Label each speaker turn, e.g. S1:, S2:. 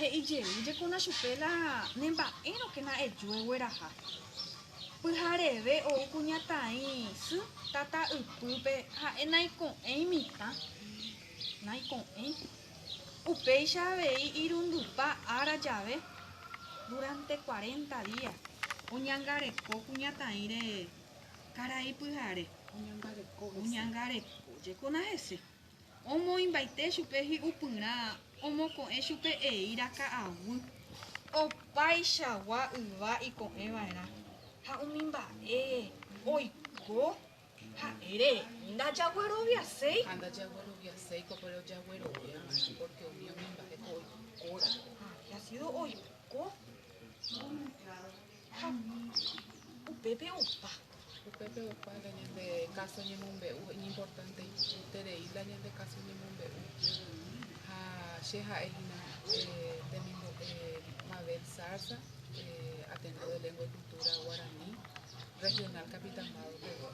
S1: he'i jey jekóna chupe la nemba'érõkena eju egueraha. Pyhareve ou kuñataĩ sy tata ypýpe ha'e naiko'ẽi mitã. Naiko'ẽi. Upéicha avei irundypa ára jave, durante cuarenta día, oñangareko kuñataĩre karai pyhare. Oñangareko jekóna hese. Omoĩmbaite chupe hi'upyrã, omoko'ẽ chupe eíra ka'aguy. Opaichagua yva iko'ẽ va'erã ha umi mba'e oiko ha'ére ndajagueroviaséi.
S2: Ha ndajagueroviaséiko, péro jaguerovia va'erã pórke umi umi mba'éko oikóra'e.
S1: Había sido oiko ha upépe opa.
S2: Upépe opa la ñande káso ñemombe'u, iñimportanteiterei la ñande káso ñemombe'u. Ha che ha'e hína temimbo'e Mabel Zarza, Ateneo de Lengua y Cultura Guarani, Regional Capitán Bado pegua.